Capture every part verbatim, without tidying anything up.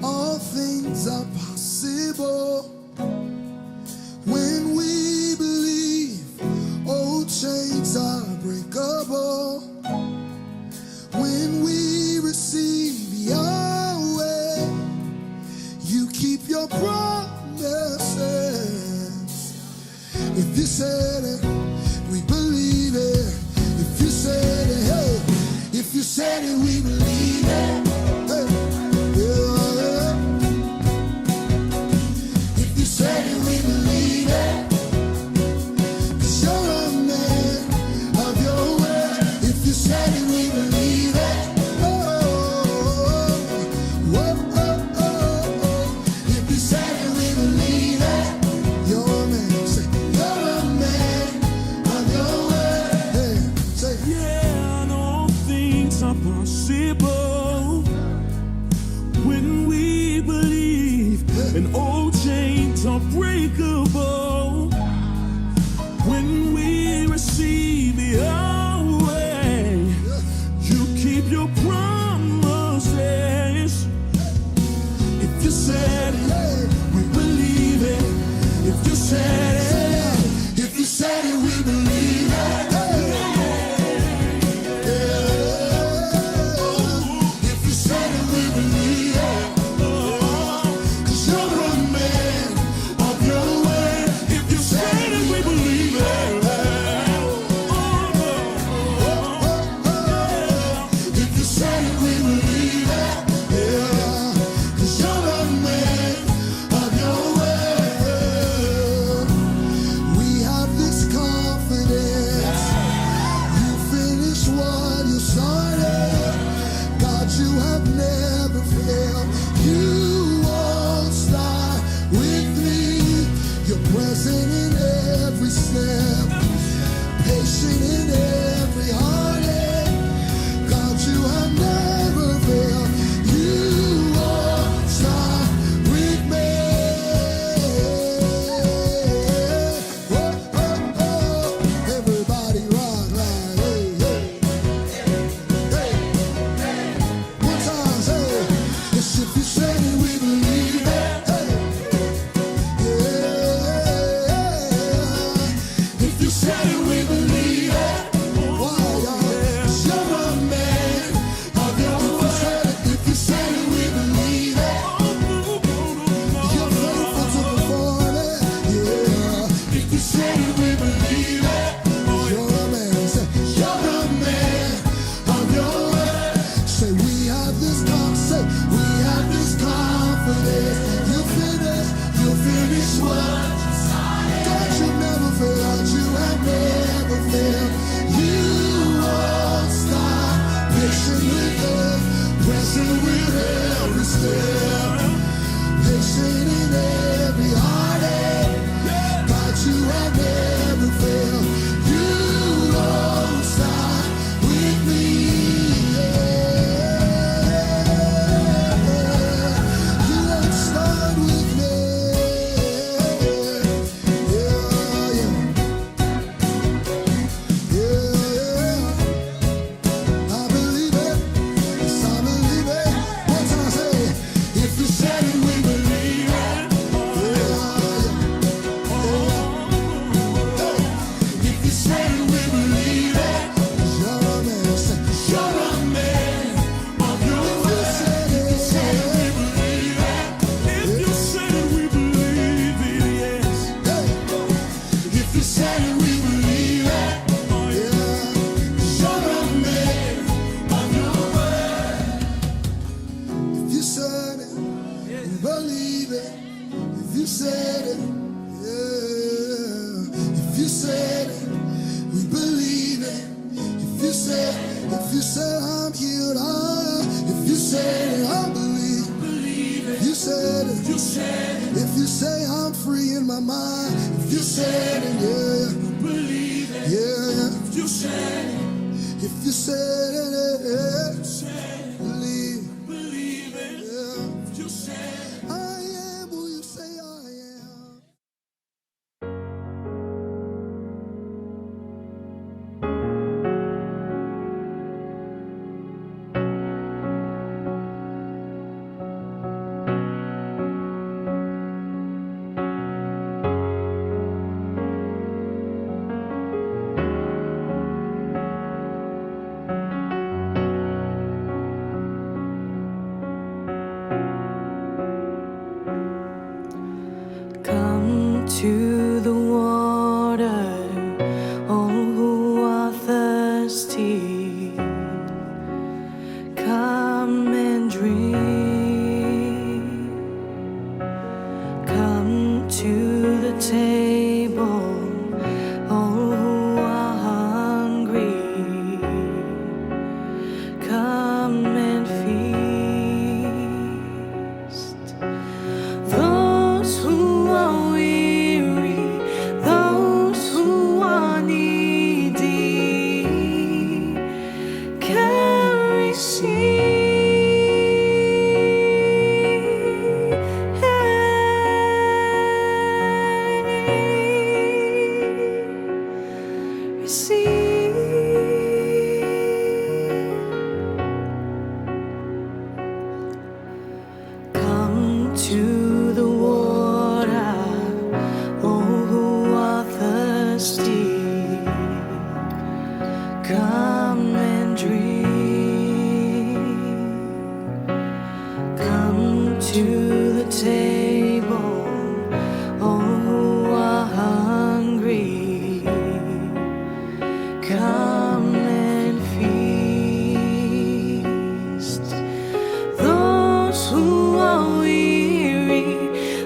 All things are possible when we believe. Old chains are breakable when we receive, Yahweh. You keep your promises. If you said it, we believe it. If you said it, hey. If you said it, we believe it. Hey. Yeah, yeah. If you said it, we believe it. 'Cause you're a man of your word. If you said it, we believe it. Oh, oh, oh, oh, oh. If you said it, we believe it. You're a man. Say, you're a man of your word. Hey, say, yeah, all things are possible when we believe, and old chains are breakable when we receive, Yahweh. You keep your promises. If you said it, we believe it. If you said it, if you said it, we believe it. Yeah. If you said it, we believe it. 'Cause you're a man of your word. If you said it, we believe it. If you said it, we believe it. Yeah. 'Cause you're a man of your word. We have this confidence. You finish what you started. God, you have never failed. You won't stop with me. You're present in every step, patient in every heartache. God, you have never failed. You won't stop with me. Oh, oh, oh. Everybody rock like, hey, hey. Hey. One time, say, yes, if you said it, we believe it. Hey. Yeah. If you said it, we believe it. Why, God? You're a man of your word. If you said it, we believe it. You're faithful to perform it. Yeah. If you said it, we believe it. You're a man. Say, you're a man of your word. Say, we have this con-, say, we have this confidence. You finish, you finish what you started. God, you never fail, you have never failed. You won't stop. Patient with us, present with every step. Patient in every heartache. God, you have never failed. You won't stop with me. Yeah. You won't stop with me. Yeah, yeah. Yeah, yeah. I believe it. Yes, I believe it. One time, say, if you said it, we believe it. Yeah, yeah. Hey, if you said it, we believe it. You're a man. Say, you're a man of your word. If you said it, if you said it, we believe it. If you said it, we believe it. Hey. If you said it, we believe it. Oh, yeah. 'Cause you're a man of your word. If you said it, we believe it. If you said it, yeah. If you said it, we believe it. If you said, if you said I'm healed, I, if you said it, I believe. Believe it. You said it. You said it. If you say I'm free in my mind, if you said it, yeah. Believe it. Yeah, yeah. If you said it. If you said it, yeah, yeah. You said it. Believe. Believe it. Yeah. If you said it. I am who you say I am. Table, all who are hungry, come and feast. Those who are weary, those who are needy, can receive, receive. Come to the water, all who are thirsty, come and drink. Come to the table, all who are hungry, come and feast. Those who are weary,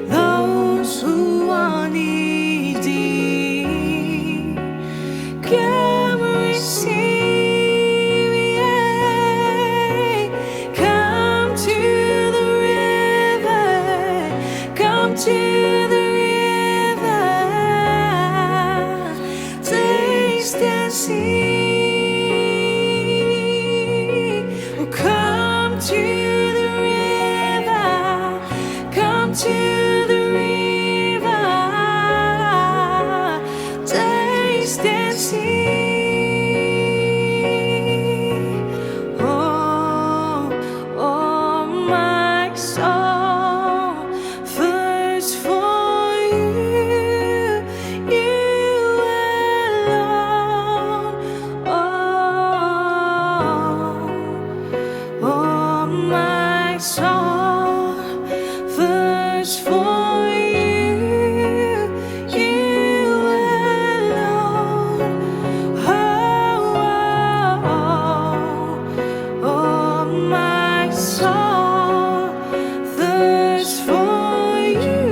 those who are needy, come receive, yeah. Come to the river, come to the river, taste and see. Oh, come to the river, come to the river, taste and see. Oh, oh, my soul, thirst for you, you alone. Oh, oh, my soul, thirst for you, you alone. Oh, oh, oh, my soul, thirst for you,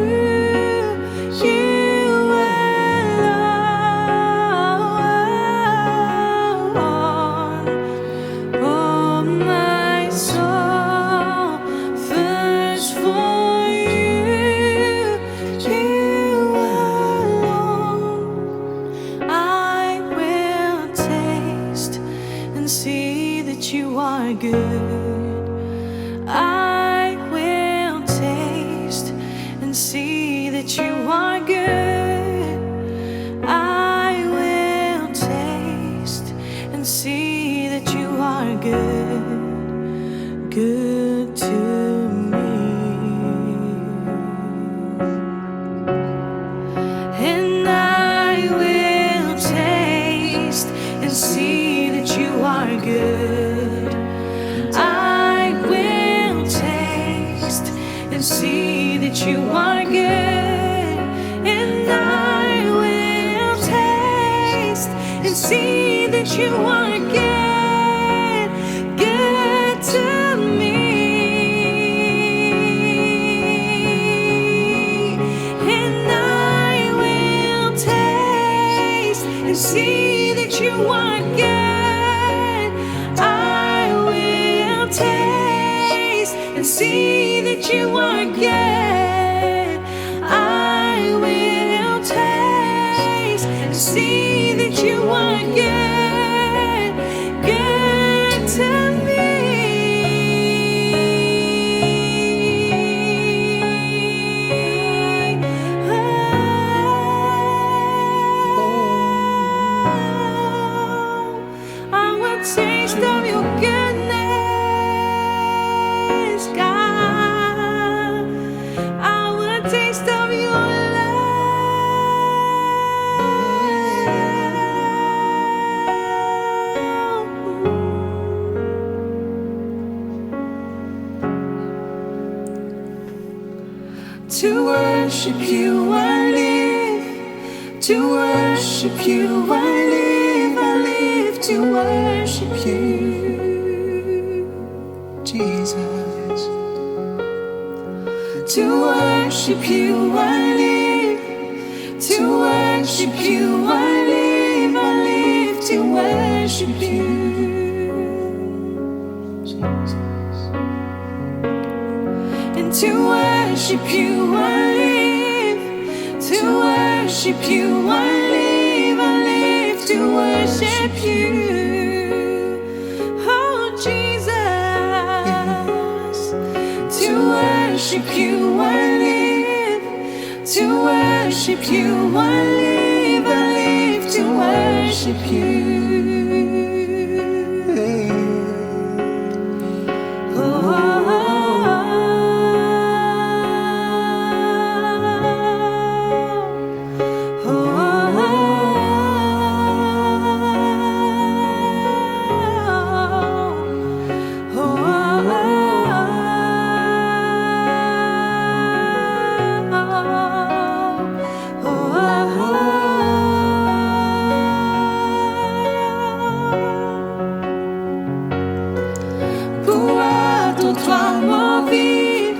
you alone. Oh, my soul, thirst for you, you alone. I will taste and see that you are good. I will taste and see that you are good. I will taste and see that you are good, good to me. And I will taste and see that you are good. I will taste and see that you are good. And I will taste and see that you are good, good to me. And I will taste and see that you are good. I will taste and see that you are good. I will taste and see that you are good, good to me. Oh. I want taste of your goodness, God. I want taste of your love. To worship you I live, to worship you I live, I live to worship you, Jesus. To worship you I live, To worship you, I live, I live to worship you. And to worship you, I live. To worship you, I live, I live to worship you. Oh, Jesus, to worship you, I live. To worship you, I live, I live to worship you. Oh, oh, oh, oh. Pou ador twa mo viv,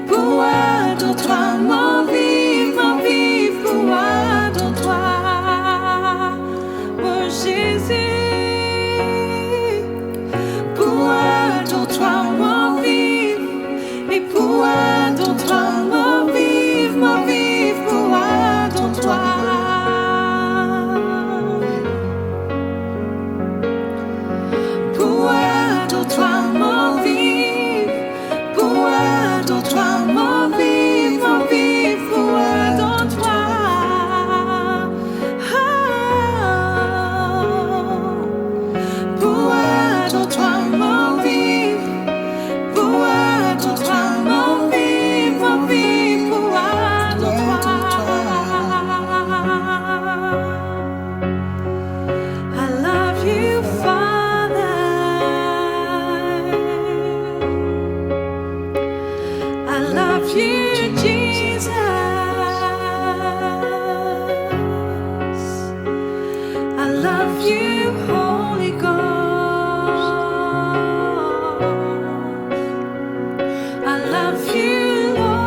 pou ador twa mo viv, mo viv pou ador twa, oh Zezi. Pou ador twa mo viv, e pou ador twa mo viv, mo viv pou ador twa. Pou ador twa mo viv, pou ador twa mo viv, mo viv pou ador twa. Pou ador twa mo viv, pou ador twa mo viv, mo viv pou ador twa. I love you, Father. I love you, Jesus. I love you, Holy Ghost. I love you, Lord.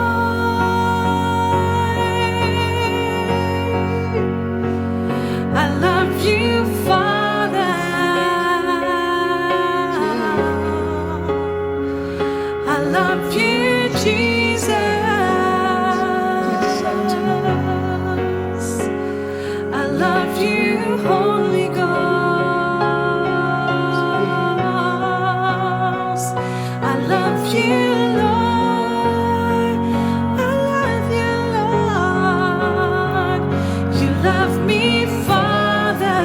I love you, Father. I love you, Jesus. I love you, Holy Ghost. I love you, Lord. I love you, Lord. You love me, Father.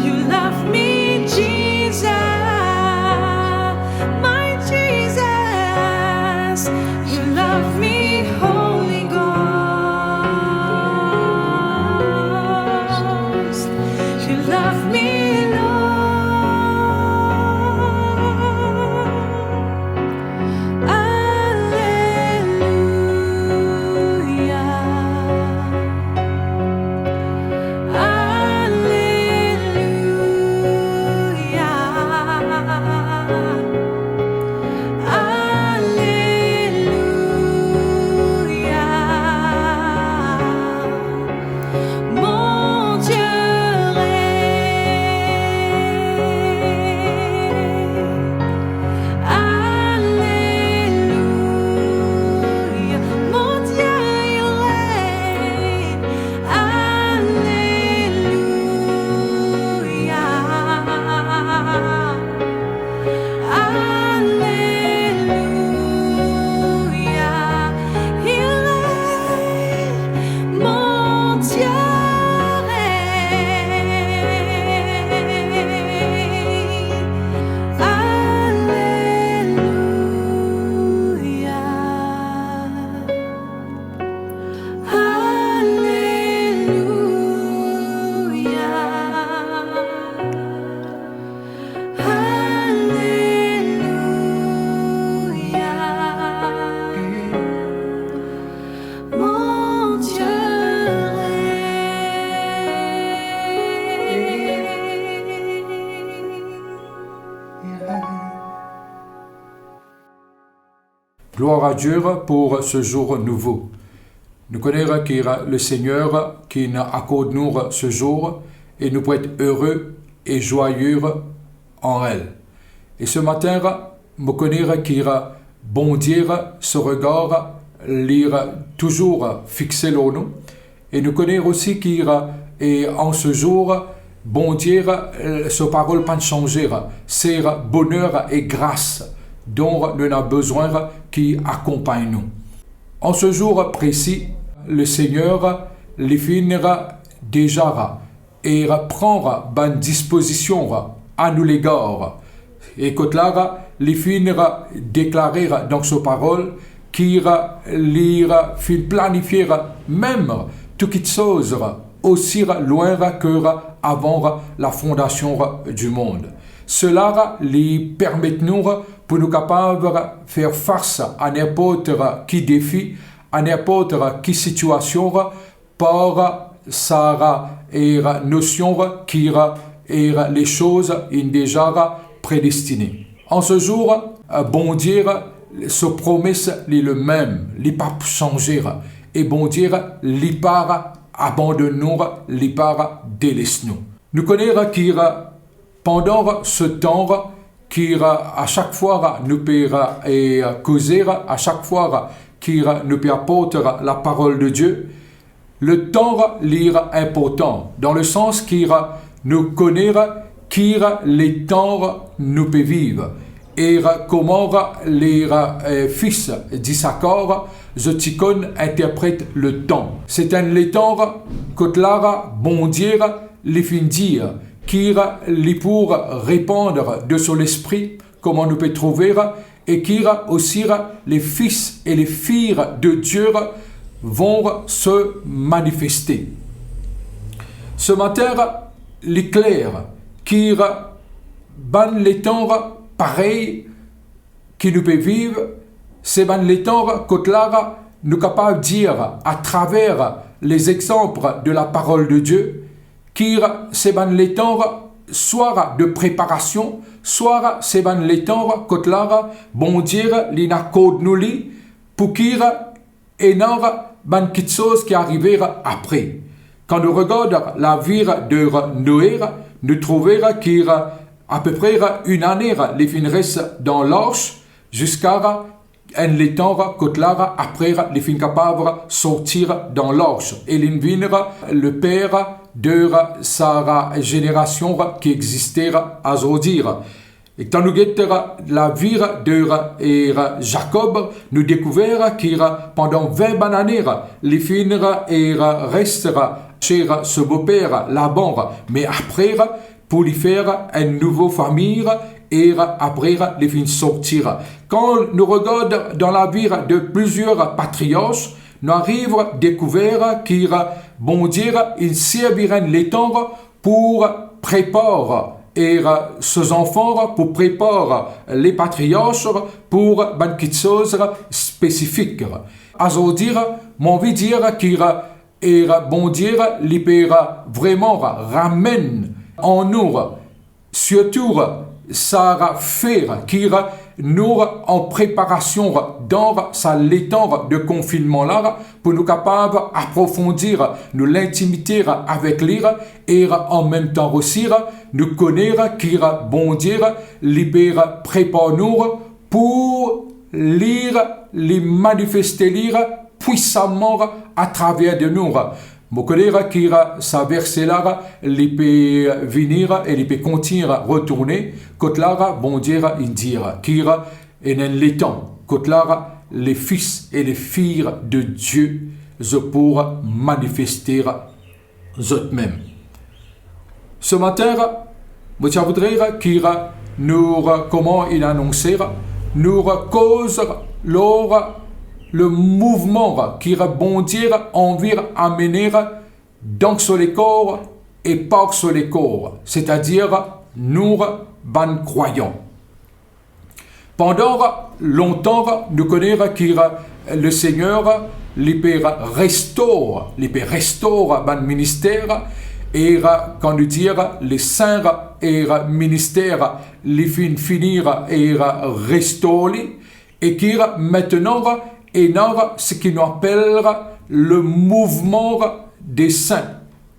You love me, Jesus. My Jesus. You love me, Holy Ghost. Gloire à Dieu pour ce jour nouveau. Nou kone ki Lesegner ki'nn akord nou se zour e nou pou et ere e zwaye an el. E se matin, mo kone ki Bondie, so regar, li touzour fixe lor nou. E nou kone osi ki, e, an se zour, Bondie, e, so parol pa'nn sanze, se boner e gras dont nou ena bezwin ki akonpagn nou. An se zour presi, Lesegner, li finn deza e pran bann dispozision a nou legar. E kot la, li finn deklare dan so parol ki li finn planifie mem tou kitsoz osi lwin ki avan lafondasion dimond. Sela li permet nou pou nou kapav fer fas a ninport ki defi, a ninport ki sitiasion, par sa, e, nosion ki, e, lesoz inn deza predestine. An se zour, e, Bondie, so promes, li lemem, li pa pou sanze. E Bondie, li pa abandonn nou, li pa deles nou. Nou kone ki pandan se tan ki a sak fwa nou pe, e, koze, a sak fwa ki nou pe aport laparol de Die, letan li inportan, dan lesans ki nou kone ki letan nou pe viv, e kouma le, e, fis d'Isakar, zot ti konn interpret letan. Se enn letan kot la Bondie li finn dir ki li pou repann de so Lespri, kouma nou pe trouve, e ki osi les fils et les filles de Dieu vont se manifester. Se matin, li kler ki bann letan parey ki nou pe viv, se bann letan kot la nou kapav dir, atraver les exemples de la parole de Dieu, ki se bann letan swa de preparasion, swa se bann letan kot la Bondie li akord nou li, pou ki ena bann kitsoz ki arive apre. Kan nou regard lavi de Noe, nou trouve ki apepre enn ane li finn res dan lars, ziska enn letan kot la apre li finn kapav sorti dan lars, e linn vinn le per de sa zenerasion ki existe azordi. E kan nou get lavi de, e, Zakob, nou dekouver ki pandan vin bann ane, li finn, e, res se so boper Laban, me apre, pou li fer enn nouvo fami, e apre, li finn sorti. Kan nou regard dan lavi de plizier patriark, nou ariv dekouver ki Bondie inn servi enn letan pou prepar, e so zanfan, pou prepar le patriark pou bann kitsoz spesifik. Azordi, mo anvi dir ki, e Bondie, li pe vreman ramenn an nou, sirtou sa fe ki nou an preparasion dan sa letan de konfinnman la, pou nou kapav aprofondir nou lintimite avek li, e anmemtan osi, nou kone ki Bondie, li pe prepar nou pou li, li manifeste li pwisaman atraver de nou. Mo kone ki sa verse la, li pe vini e li pe kontign retourne, kot la Bondie inn dir ki ena enn letan kot la les fils et les filles de Dieu, zot pou manifeste zot mem. Se matin, mo ti a voudre ki nou, kouma inn anonse, nou koz lor le mouvman ki Bondie anvi amene dan so lekor e par so lekor, setadir nou bann krwayan. Pandan lontan, nou kone ki Lesegner, li pe restor, li pe restor bann minister, e kan nou dir le sin e minister, li finn fini e restor li, E ki mintnan ena seki nou apel le mouvman de sin.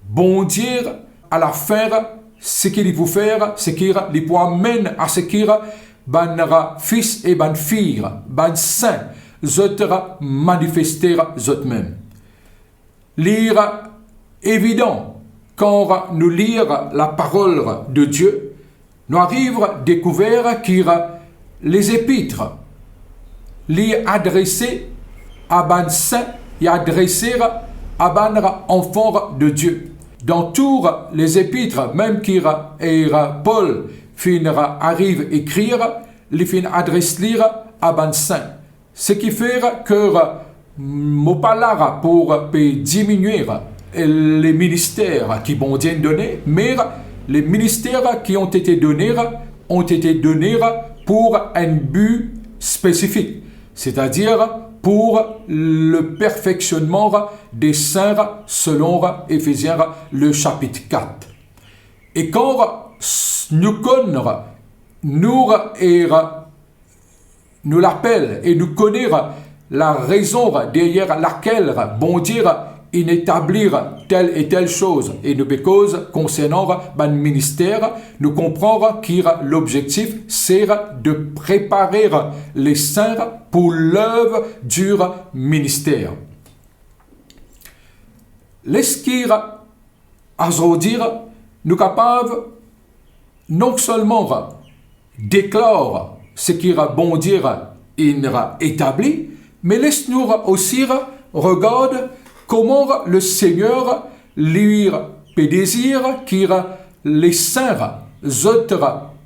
Bondie, alafin, seki li pou fer, seki li pou amenn a seki bann fis e bann fi, bann sin, zot manifeste zotmem. Li evidan, kan nou lir laparol de Die, nou ariv dekouver ki Lezepit, li adrese a bann sin, li adrese a bann anfan de Die. Dan tou Lezepit, mem ki Pol finn ariv ekrir, li finn adres li a bann sin. Seki fer ki mo pa la pou pe diminie le minister ki Bondie inn done, me le minister ki ont ete done, ont ete done pou enn bi spesifik, setadir pou le perfeksionman de sin, selon Efezien le sapit kat. E kan s-, nou konn, nou e nou lapel e nou kone larezon deryer lakel Bondie inn etabli tel e tel soz, e nou pe koz konsernan bann minister, nou konpran ki lobzektif se de prepare le sin pou lev di minister. Leski azordi nou kapav non selman deklar seki Bondie inn etabli, me les nou osi regard kouma Lesegner li pe dezir ki le sin zot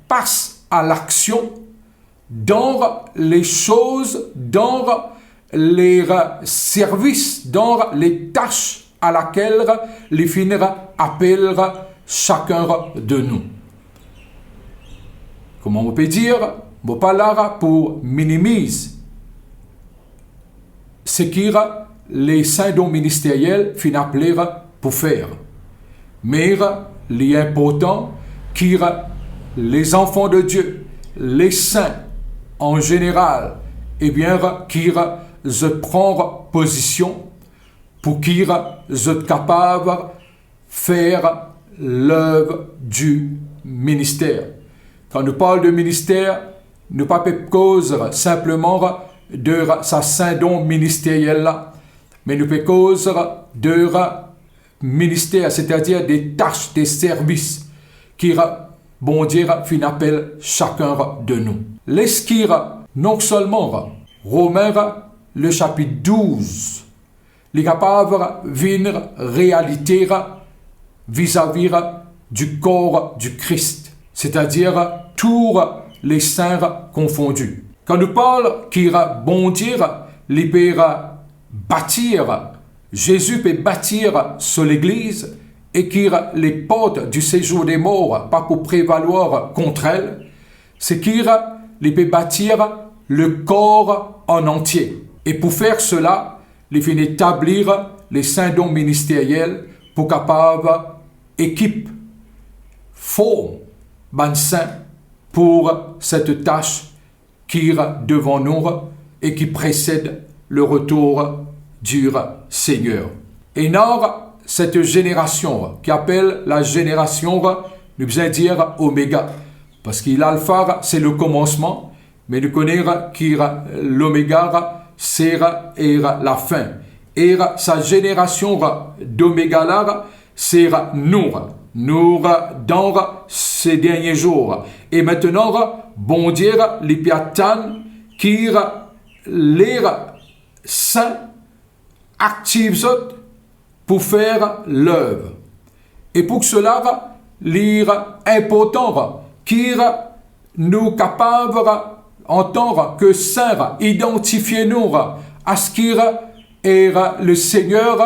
pas a laksion dan le soz, dan le servis, dan le tas a lakel li finn apel sakenn de nou. Kouma mo pe dir, mo pa la pou minimiz seki le sin don ministeriel finn apel pou fer. Me li inportan ki lezanfan de Die, le sin an zeneral, ebien, ki zot pran pozision pou ki zot kapav fer lev di minister. Kan nou parl de minister, nou pa pe koz sinpleman de sa sin don ministeriel la, me nou pe koz de minister, setadir de tas, de servis ki Bondie finn apel sakenn de nou. Leski non selman Romin le sapit douz, li kapav vinn realite vizavi di kor di Kris, setadir tou le sin konfondi. Kan nou parl ki Bondie li pe batir, Zezi pe batir so legliz, e ki leport di sezour de mor pa pou prevalwar kont el, seki li pe batir le kor an antie. E pou fer sela, li finn etabli le sin don ministeriel pou kapav ekip, form bann sin pou set tas ki devan nou e ki presed le retour di Segner. Ena set zenerasion ki apel la zenerasion, nou bizin dir Omega, parski Lalfa se le komansman, me nou kone ki Lomega se e lafin. E sa zenerasion d'Omega la, se nou, nou dan se dernie zour. E mintnan, Bondie li pe atann ki le sin aktiv zot pou fer lev. E pou sela, li inportan ki nou kapav antan ke sin idantifie nou a seki e Lesegner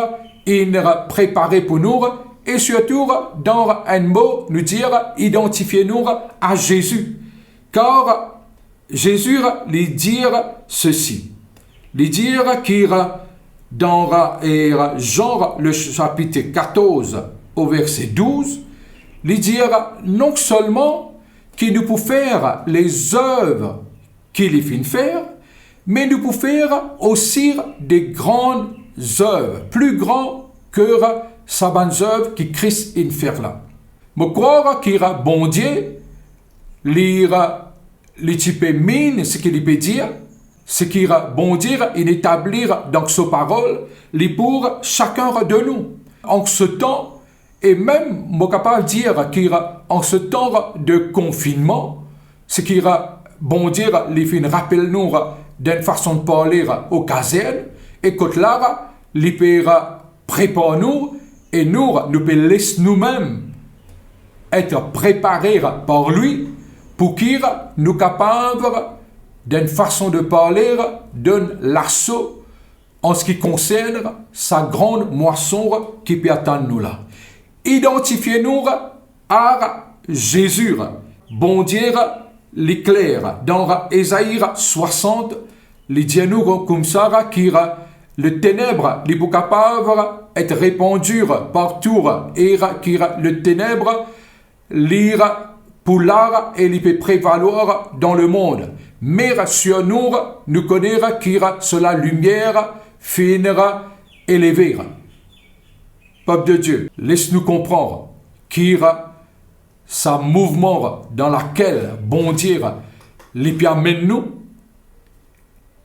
inn prepare pou nou, e sirtou, dan enn mo, nou dir, idantifie nou a Zezi. Kar Zezi li dir sesi, li dir ki dan, eh, Zan le sapit katorz o verse douz, li dir non selman ki nou pou fer lezev ki li finn fer, Me nou pou fer osi de gran zev, pli gran ki sa bann zev ki Kris inn fer la. Mo krwar ki Bondie, li, li ti pe mean seki li pe dir, seki Bondie inn etabli dan so parol, li pou sakenn de nou. An se tan, e mem mo kapav dir ki an se tan de konfinnman, seki Bondie li finn rapel nou dan enn fason parle o kazern, e kot la, li pe prepar nou, e nou, nou pe les noumem et prepare par li, pou ki nou kapav, dan enn fason de parle, donn laso an seki konsern sa gran mwason ki pe atann nou la. Idantifie nou ar Zezi. Bondie li kler. Dan Ezai swasant, li dir nou koumsa ki leteneb li pou kapav et repandi partou, e ki leteneb li pou la e li pe prevalwar dan lemond. Me sir nou, nou kone ki so lalimier finn eleve. Pep de Die, les nou konpran ki sa mouvman dan lakel Bondie li pe amenn nou,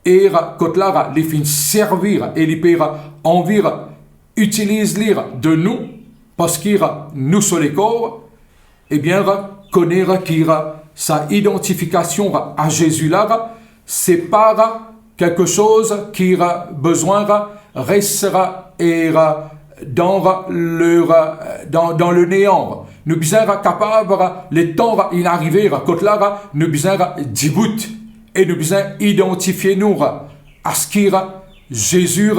e kot la li finn servi e li pe anvi itiliz li de nou, parski nou so lekor, ebien, kone ki sa idantifikasion a Zezi la, se pa kiksoz ki bizin res e dan le, dan, dan le nean. Nou bizin kapav, letan inn arive kot la, nou bizin dibout e nou bizin idantifie nou a seki Zezi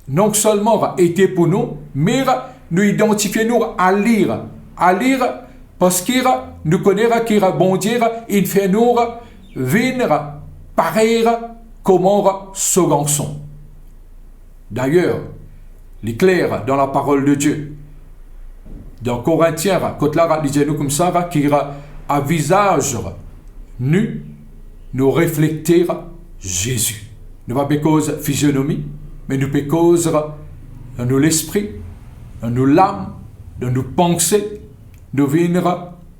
non selman ete pou nou, me nou idantifie nou a li, a li, parski nou kone ki Bondie inn fer nou vinn parey kouma so Garson. Dayer, li kler dan laparol de Die. Dan Korintien, kot la, li dir nou koumsa ki a vizaz ni, nou reflekte Zezi. Nou pa pe koz fizionomi, me nou pe koz dan nou lespri, dan nou lam, dan nou panse, nou vinn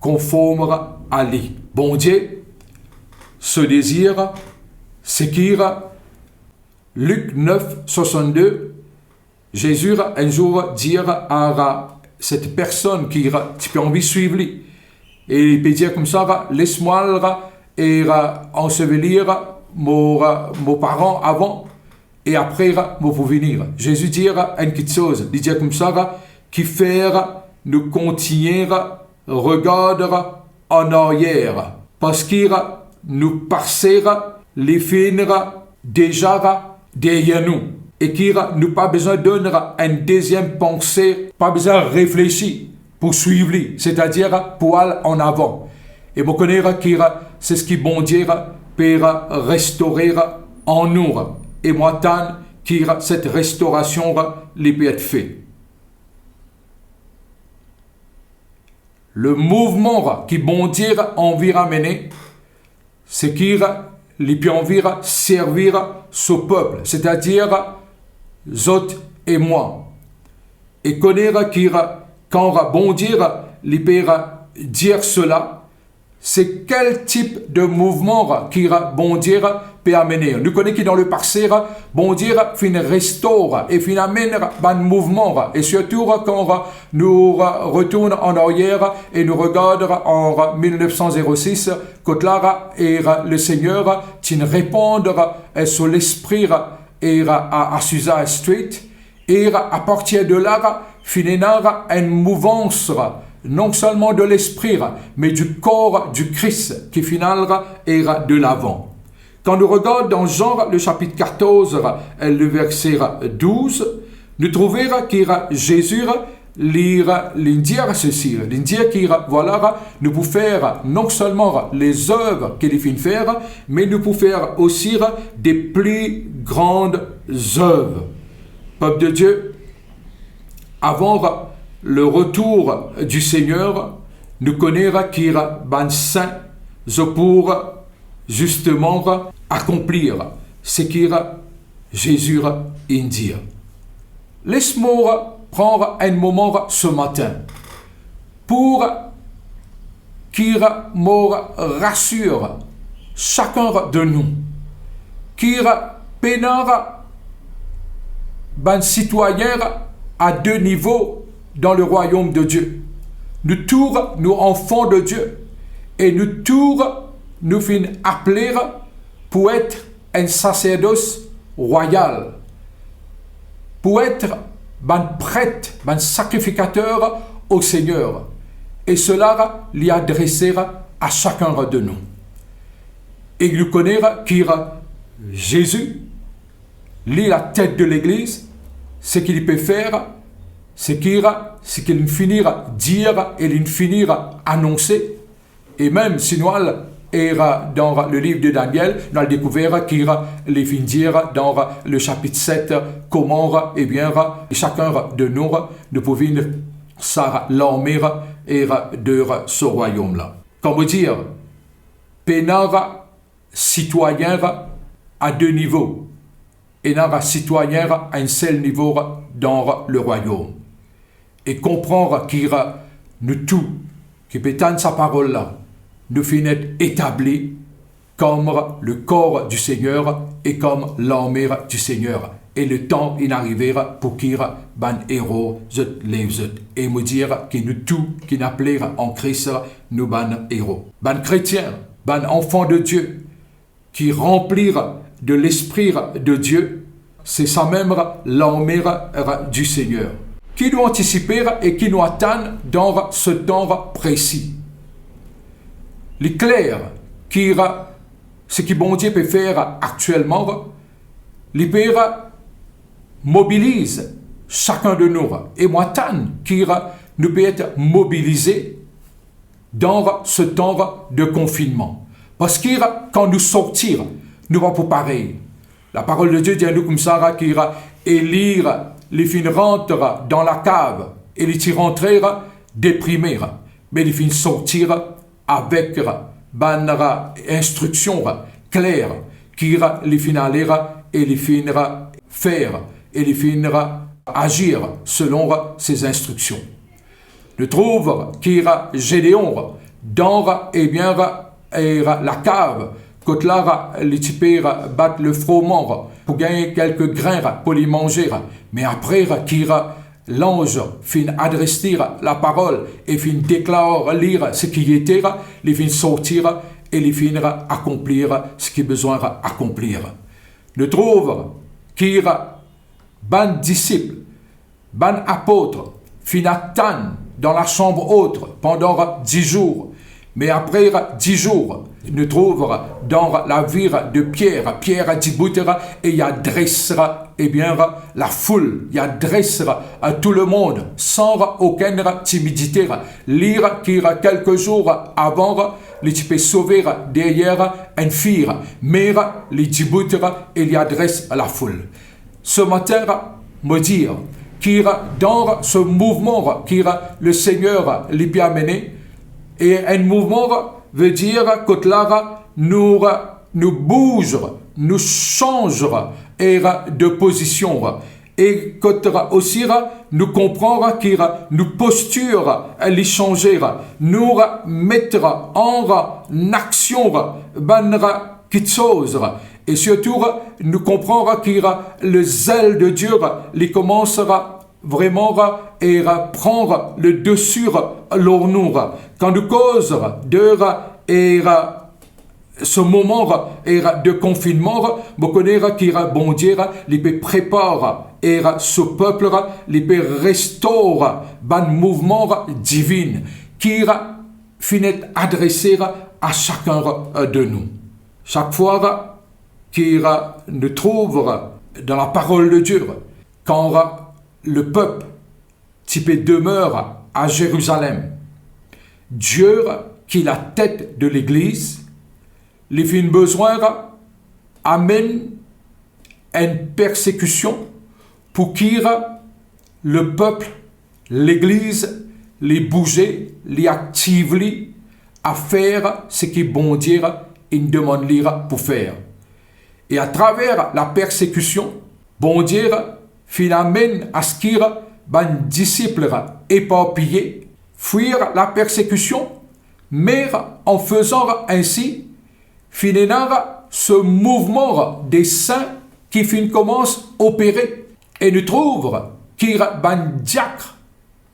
konform a li. Bondie, so dezir, seki Lik nef swasannde, Zezi enn zour dir a set personn ki ti pe anvi swiv li, e li pe dir koumsa, les mwa al e ansevelir mo, mo paran avan, e apre mo pou vini. Zezi dir enn kiksoz, li dir koumsa, kifer nou kontign regard an aryer, parski nou pase, li finn deza deryer nou, e ki nou pa bizin donn enn deziem panse, pa bizin reflesi pou swiv li, setadir pou al an avan. E mo kone ki se seki Bondie pe restore an nou, e mo atann ki set restorasion li pe et fe. Le mouvman ki Bondie anvi ramene, seki li pe anvi servi so pep, setadir zot e mwa. E kone ki kan Bondie li pe dir sela, se kel tip de mouvman ki Bondie pe amene. Nou kone ki dan lepase, Bondie finn restore e finn amenn bann mouvman, e sirtou kan nou retourn an aryer e nou regard an mil nef san zerosis, kot la e Lesegner ti repann so Lespri e a, a Azusa Street, e apartir de la, finn ena enn mouvans, non selman de Lespri, me di kor di Kris ki finn al e delavan. Kan nou regard dan Zan, le sapit katorz, le verse douz, nou trouve ki Zezi, li, li dir sesi, li dir ki, vwala, nou pou fer non selman lezev ki li finn fer, me nou pou fer osi de pli gran zev. Pep de Die, avan le retour di Segner, nou kone ki bann sin, zot pou zisteman akonplir seki Zezi inn dir. Les mo pran enn moman se matin pou ki mo rasir sakenn de nou ki pena bann sitwayin a de nivo dan le rwayom de Die. Nou tou nou anfan de Die e nou tou nou finn apele pou et enn saserdos rwayal, pou et bann pret, bann sakrifikater o Segner, e sela li adrese a sakenn de nou. E nou kone ki Zezi, li latet de legliz, seki li pe fer, seki, seki li fini dir e li fini anonse, e mem si nou al e dan le liv de Daniel, nou al dekouver ki li finn dir dan le sapit set, koman, ebien, sakenn de nou, nou pou vinn sa larme e de so rwayom la. Kan mo dir, pena sitwayin a de nivo, ena sitwayin a enn sel nivo dan le rwayom. E konpran ki nou tou ki pe tann sa parol la, nou finn et etabli kom le kor di Segner e kom larme di Segner. E letan inn arive pou ki bann ero zot lev zot. E mo dir ki nou tou ki apele an Kris, nou bann ero. Bann kretien, bann anfan de Die, ki ranpli de Lespri de Die, se samem larme di Segner. Ki nou antisipe e ki nou atann dan se tan presi? Li kler ki seki Bondie pe fer aktielman, li pe mobiliz sakenn de nou. E mo atann ki nou pe et mobilize dan se tan de konfinnman. Parski kan nou sorti, nou pa pou parey. Laparol de Die dir nou koumsa ki Eli, li finn rant dan lakav e li ti rantre deprime, me li finn sorti avek bann instriksion kler ki li finn ale e li finn fer e li finn azir selon se instriksion. Nou trouv ki Zedeon dan, ebien, lakav, kot la li ti pe bat le froman pou gagn kelke grin pou li manze. Me apre ki lanz finn adres li laparol e finn deklar li seki ete, li finn sorti e li finn akonpli seki bizin akonpli. Nou trouv ki bann disip, bann apot finn atann dan lasanm ot pandan dis zour. Me apre dis zour, nou trouv dan lavi de Pier, Pier dibout e li adres, ebien, lafoul, li adres tou lemond san okenn timidite. Li ki kelke zour avan, li ti pe sove deryer enn fir, me li dibout e li adres lafoul. Se matin, mo dir ki dan se mouvman ki Lesegner li pe amene, e enn mouvman ve dir kot la nou, nou bouz, nou sanz e de pozision, e kot osi nou konpran ki nou postir li sanze, nou met an aksion bann kiksoz, e sirtou nou konpran ki lezel de Die li koumans vreman e pran le desi lor nou. Kan nou koz de e se moman e de konfinnman, mo kone ki Bondie li pe prepar e so pep, li pe restor bann mouvman divin ki finn et adrese a sakenn de nou. Sak fwa ki nou trouv dan laparol de Die, kan le pep ti pe demer a Zerizalem, Die ki latet de legliz, li finn bizin amenn enn persekision pou ki le pep, legliz, li bouze, li aktiv li a fer seki Bondie inn demann li pou fer. E atraver lapersekision, Bondie finn amenn aski bann disip eparpiye, fwir lapersekision, me an fezan ensi, finn ena se mouvman de sin ki finn koumans opere, e nou trouv ki bann diak,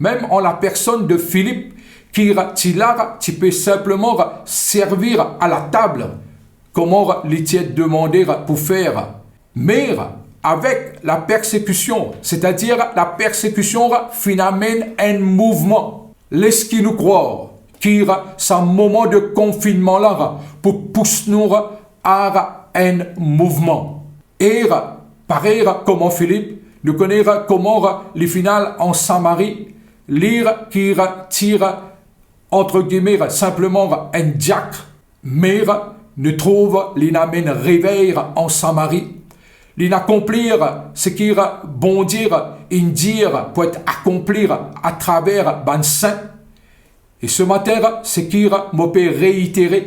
mem an lapersonn de Filip, ki ti la, ti pe sinpleman servi alatab, kouma li ti demande pou fer. Me avek lapersekision, setadir lapersekision finn amenn enn mouvman. Leski nou krwar ki sa moman de konfinnman la pou pous nou a enn mouvman. E parey kouma Filip, nou kone kouma li finn al an Samari, li ki ti, antre gilme, sinpleman enn diak, me nou trouv li amenn revey an Samari, li akonplir seki Bondie inn dir pou et akonpli atraver bann sin. E se matin, seki mo pe reitere,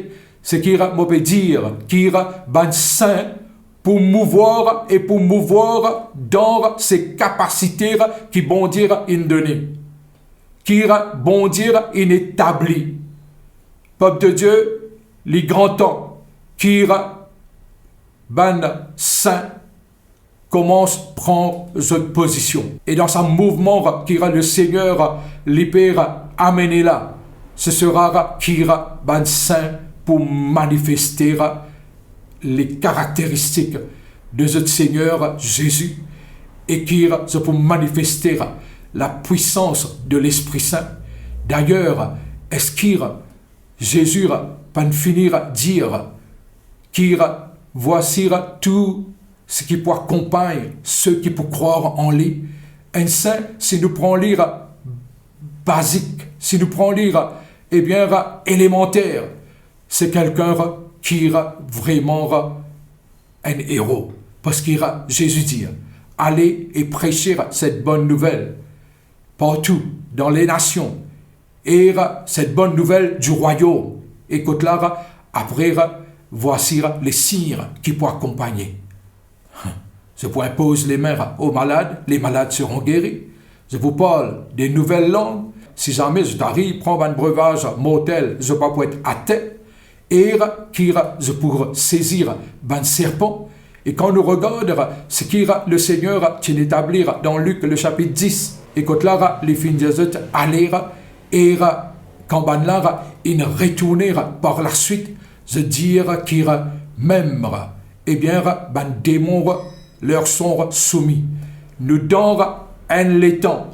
seki mo pe dir, ki bann sin pou mouvwar e pou mouvwar dan se kapasite ki Bondie inn done, ki Bondie inn etabli. Pep de Die, li gran tan ki bann sin koumans pran zot pozision. E dan sa mouvman ki Lesegner li pe amene la, se sera ki bann sin pou manifeste le karakteristik de zot Segner Zezi, e ki zot pou manifeste lapwisans de Lespri Sin. Dayer, eski Zezi pa'nn fini dir ki voici tou seki pou akonpagn seki pou krwar an li? Enn sin, si nou pran li bazik, si nou pran li, ebien, elemanter, se kelkenn ki vreman enn ero. Parski Zezi dir, ale e prese set bonn nouvel partou dan lenasion, e set bonn nouvel di rwayom. E kot la, apre, voici le sign ki pou akonpagne. Zot pou inpoz lame o malad, les malades seront guéris. Zot pou parl de nouvel lang. Si zame zot ariv pran bann brevaz mortel, zot pa pou et ater, e ki zot pou sezi bann serpan. E kan nou regard seki Lesegner ti etabli dan Lik, le sapit dis, e kot la, li finn dir zot, ale, e kan bannla inn retourne par laswit, zot dir ki mem, ebien, bann demon leur sont soumis. Nou dan enn letan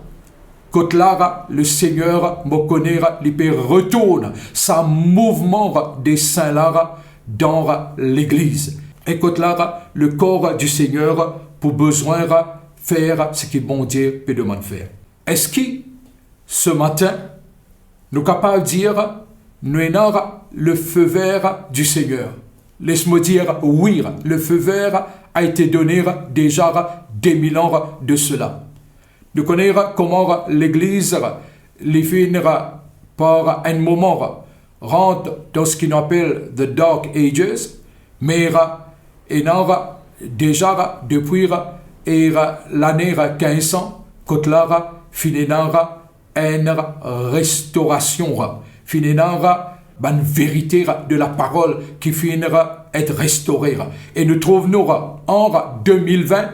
kot la, Lesegner, mo kone, li pe retourn sa mouvman de sin la dan legliz. E kot la, lekor di Segner pou bizin fer seki Bondie pe demann fer. Eski se matin, nou kapav dir, nou ena le feu vert du Seigneur? Les mo dir, wi, le feu vert a été donné déjà deux mille ans de cela. Nou kone kouma legliz, li finn par enn moman rant dan seki nou apel the Dark Ages, me ena deza depi e lane kinz san, kot la finn ena enn restorasion, finn ena bann verite de laparol ki finn et restore. E nou trouv nou an de mil vin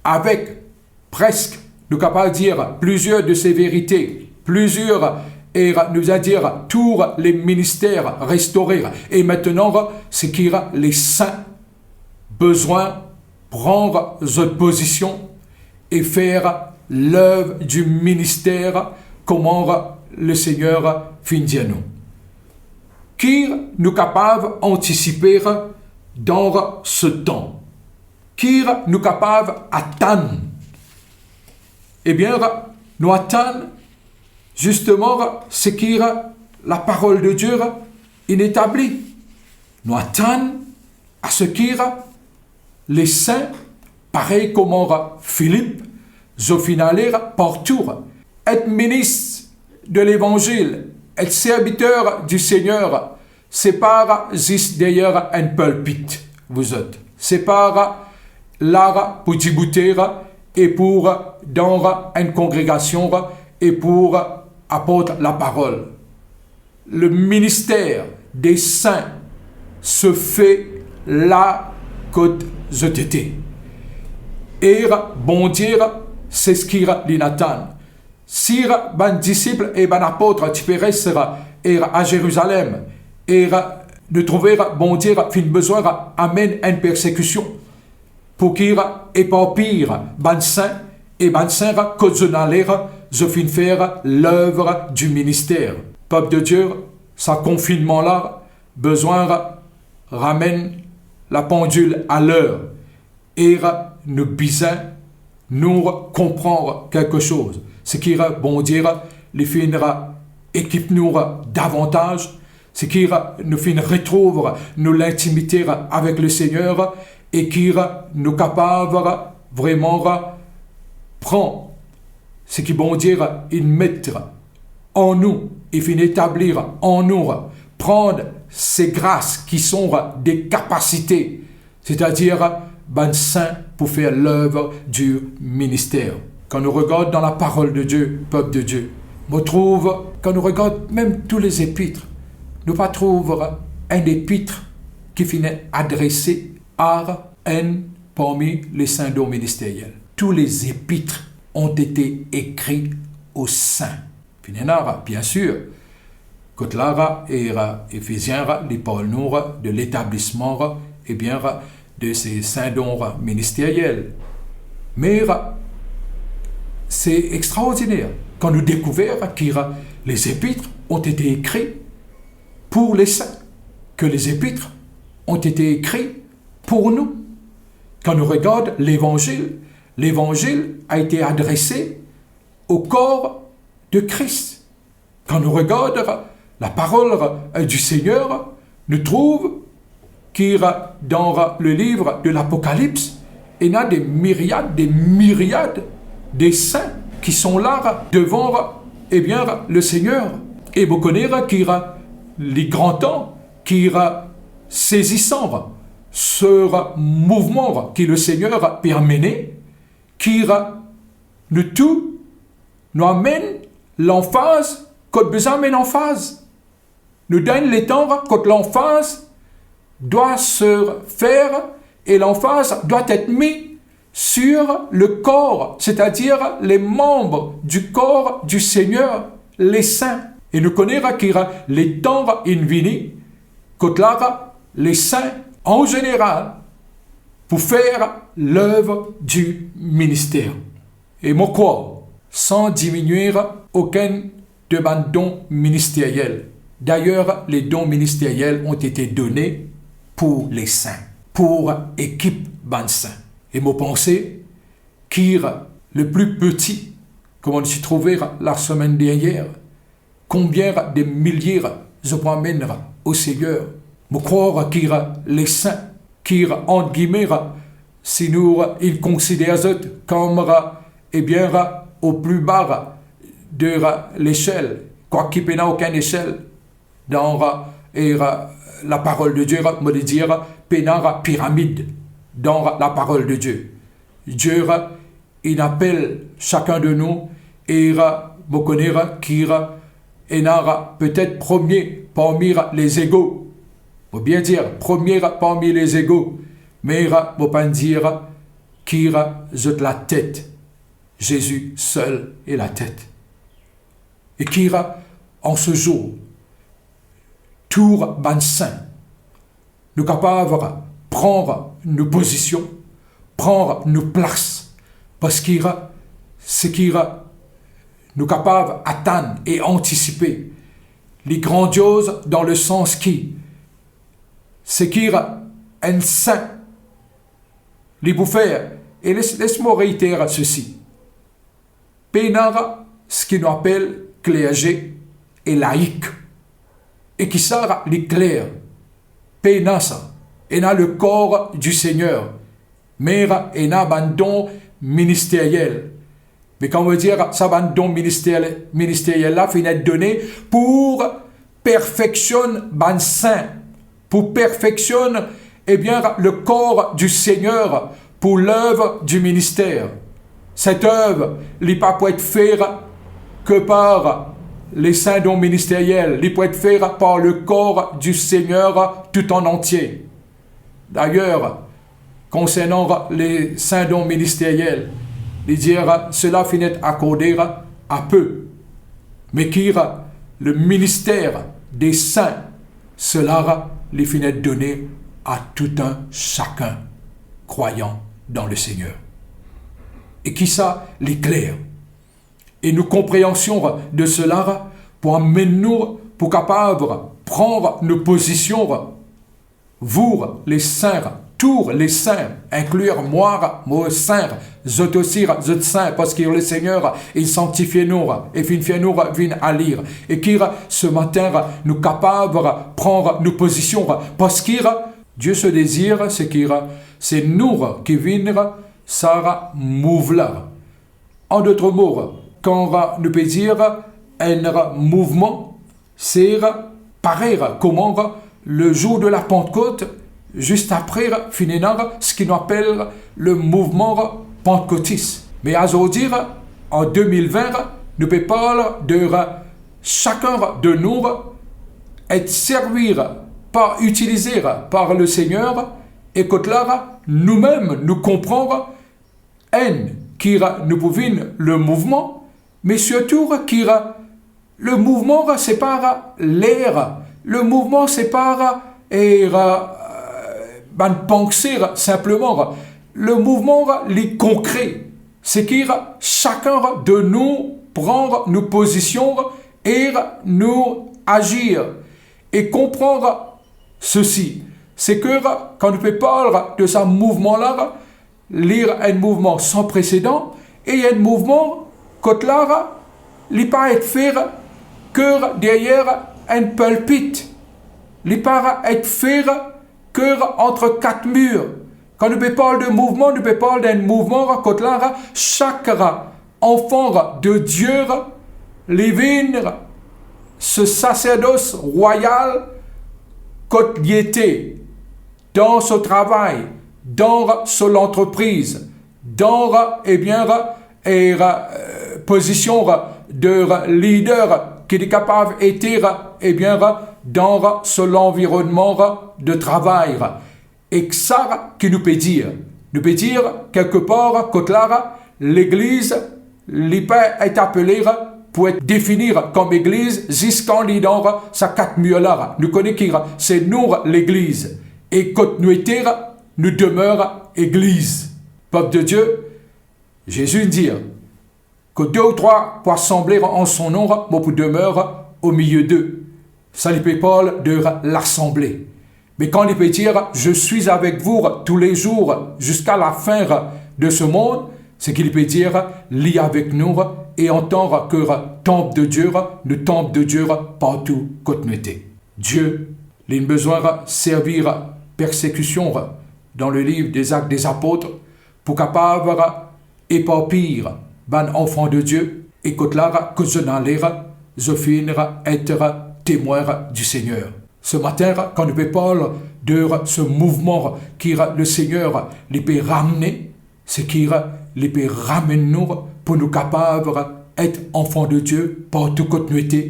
avek preske, nou kapav dir, plizier de se verite, plizier, e nou a dir, tou le minister restore. E aster, seki le sin bizin pran zot pozision e fer lev di minister kouma Lesegner finn dir nou. Ki nou kapav antisipe dan se tan? Ki nou kapav atann? Ebien, nou atann zisteman seki laparol de Die inn etabli. Nou atann a seki le sin, parey kouma Filip, zot finn ale partou. Et minis de levanzil, et serviter di Segner, se pa zis deryer enn pilpit, vous êtes. Separ la pou diboute e pou dan enn kongregasion e pou aport laparol. Le ministère des saints se fait la kot zot ete. E Bondie, se seki li inn atann. Si bann disip e bann apot ti pe res e a Zerizalem, e nou trouve Bondie finn bizin amenn enn persekision pou ki eparpiy bann sin, e bann sin kot zot inn ale, zot finn fer l'œuvre du ministère. Pep de Die, sa konfinnman la bizin ramenn lapandil a ler, e nou bizin nou konpran kelke soz. Seki Bondie li finn ekip nou davantaz, seki nou finn retrouv nou lintimite avek Lesegner, e ki nou kapav vreman pran seki Bondie inn met an nou, e finn etabli an nou, pran se gras ki son de kapasite, setadir bann sin pou fer l'œuvre du ministère. Kan nou regard dan laparol de Die, pep de Die, mo trouv, kan nou regard mem tou le zepit, nou pa trouv enn epit ki finn adrese a enn parmi le sin don ministeriel. Tous les épîtres ont été écrits aux saints. Finn ena, bien sir, kot la, e Efezien, li parl nou de letablisman, ebien, de se sin don ministeriel. Me se extraordiner kan nou dekouver ki les épîtres ont été écrits pour les saints, que les épîtres ont été écrits pour nous. Quand on regarde l'Évangile, l'Évangile a été adressé au corps de Christ. Quand on regarde la parole, euh, du Seigneur, nous trouvons que dans le livre de l'Apocalypse, il y a des myriades, des myriades de saints qui sont là devant, eh bien, le Seigneur. E mo kone ki li gran tan, ki sezisan, se mouvman ki Lesegner pe amene, ki nou tou, nou amenn lanfaz kot bizin amenn lanfaz. Nou donn letan kot lanfaz doit se faire et l'emphase doit être mis sur le corps, c'est-à-dire les membres du corps du Seigneur, les saints. E nou kone ki letan inn vini, kot la, les saints, en général, pour faire l'œuvre du ministère. E mo krwar, san diminie okenn de bann don ministeriel. D'ailleurs, les dons ministériels ont été donnés pour les saints, pour ekip bann sin. E mo panse ki le plus petit, kouma nou ti trouve lasemenn dernier, konbien de milie zot pou amenn o Segner. Mo krwar ki les saints, ki, ant gime, si nou inn konsider zot kom, ebien, o pli ba de lesel, kwak ki pena okenn esel dan, e, laparol de Die, mo le dir, pena piramid dan laparol de Die. Die inn apel sakenn de nou, e mo kone ki ena petet premie parmi les égaux. Mo bien dir, premie parmi les égaux, me mo pa'nn dir ki zot latet. Jésus seul est la tête. E ki, an se zour, tou bann sin, nou kapav pran nou pozision, pran nou plas, parski seki nou kapav atann e antisipe, li grandioz dan le sans ki, seki enn sin li pou fer, e les, les mo reiter sesi. Pena seki nou apel klerze e laik. E ki sa li kler, pena sa. Ena le corps du Seigneur, me ena bann don ministeriel. Me kan mo dir sa bann don minister-, ministeriel la finn et done pou perfeksionn bann sin, pou perfeksionn eh bien, le corps du Seigneur pour l'œuvre du ministère. Cette œuvre, li pa pou et fer ke par les saints dons ministériels, li pou et fer par le corps du Seigneur tout en entier. D'ailleurs, konsernan les saints dons ministériels, li dir, cela finn et akorde à peu, mais ki le ministère des saints, cela li finn et done à tout un chacun croyant dans le Seigneur. E ki sa li kler. E nou konpreansion de cela pou amenn nou pou kapav pran nou pozision, vous les saints, tous les saints, inclure moi, mo sin, zot osi, zot sin, parski le Seigneur, li sanktifie nou e finn fer nou vinn a li. E ki ce matin, nou kapav pran nou pozision, parski Dieu se désir, se ki se nou ki vinn sa mouv la. En d'autres mots, kan nou pe dir enn mouvman, se parey kouma le jour de la Pentecôte, zis apre finn ena seki nou apel le mouvman pantekotis. Me azordi, an de mil vin, nou pe parl de sakenn de nou et servi par, itilize par le Seigneur, e kot la, noumem, nou konpran enn, ki nou pou vinn le mouvman, me sirtou ki le mouvman, se pa ler, le mouvman, se pa, e, bann panse sinpleman. Le mouvman, li konkre, se ki sakenn de nou pran nou pozision e nou azir. E konpran sesi, se ke kan nou pe parl de sa mouvman la, li enn mouvman san presedan, e enn mouvman kot la, li pa et fer ke deryer enn pulpit, li pa et fer ke entre kat mir. Kan nou pe parl de mouvman, nou pe parl d'enn mouvman kot la, sak anfan de Dieu, li vinn se saserdos rwayal kot li ete, dan so travay, dan so lantrepriz, dan, e bien, e, e, pozision de lider ki li kapav ete, e bien, dan so lanvironnman de travay. E sa ki nou pe dir, nou pe dir kelkepar kot la, legliz, li pa et apele pou et defini kom legliz zis kan li dan sa kat mir la. Nou kone ki se nou legliz, e kot nou ete, nou demer legliz. Pep de Dieu, Zezi dir, kot de ou trwa pou asanble an so nom, mo pou demer omilie de. Sa li pe parl de lasanble. Me kan li pe dir, je suis avec vous tous les jours jusqu'à la fin de ce monde, seki li pe dir, li avek nou, e antan ke tanp de Dieu, nou tanp de Dieu partou kot nou ete. Dieu, li bizin servi persekision dan le liv des Actes des Apôtres pou kapav eparpiy bann anfan de Dieu, e kot la, kot zot ale, zot finn et temwin du Seigneur. Se matin, kan nou pe parl de se mouvman ki le Seigneur li pe ramne, seki li pe ramenn nou pou nou kapav et anfan de Dieu partou kot nou ete,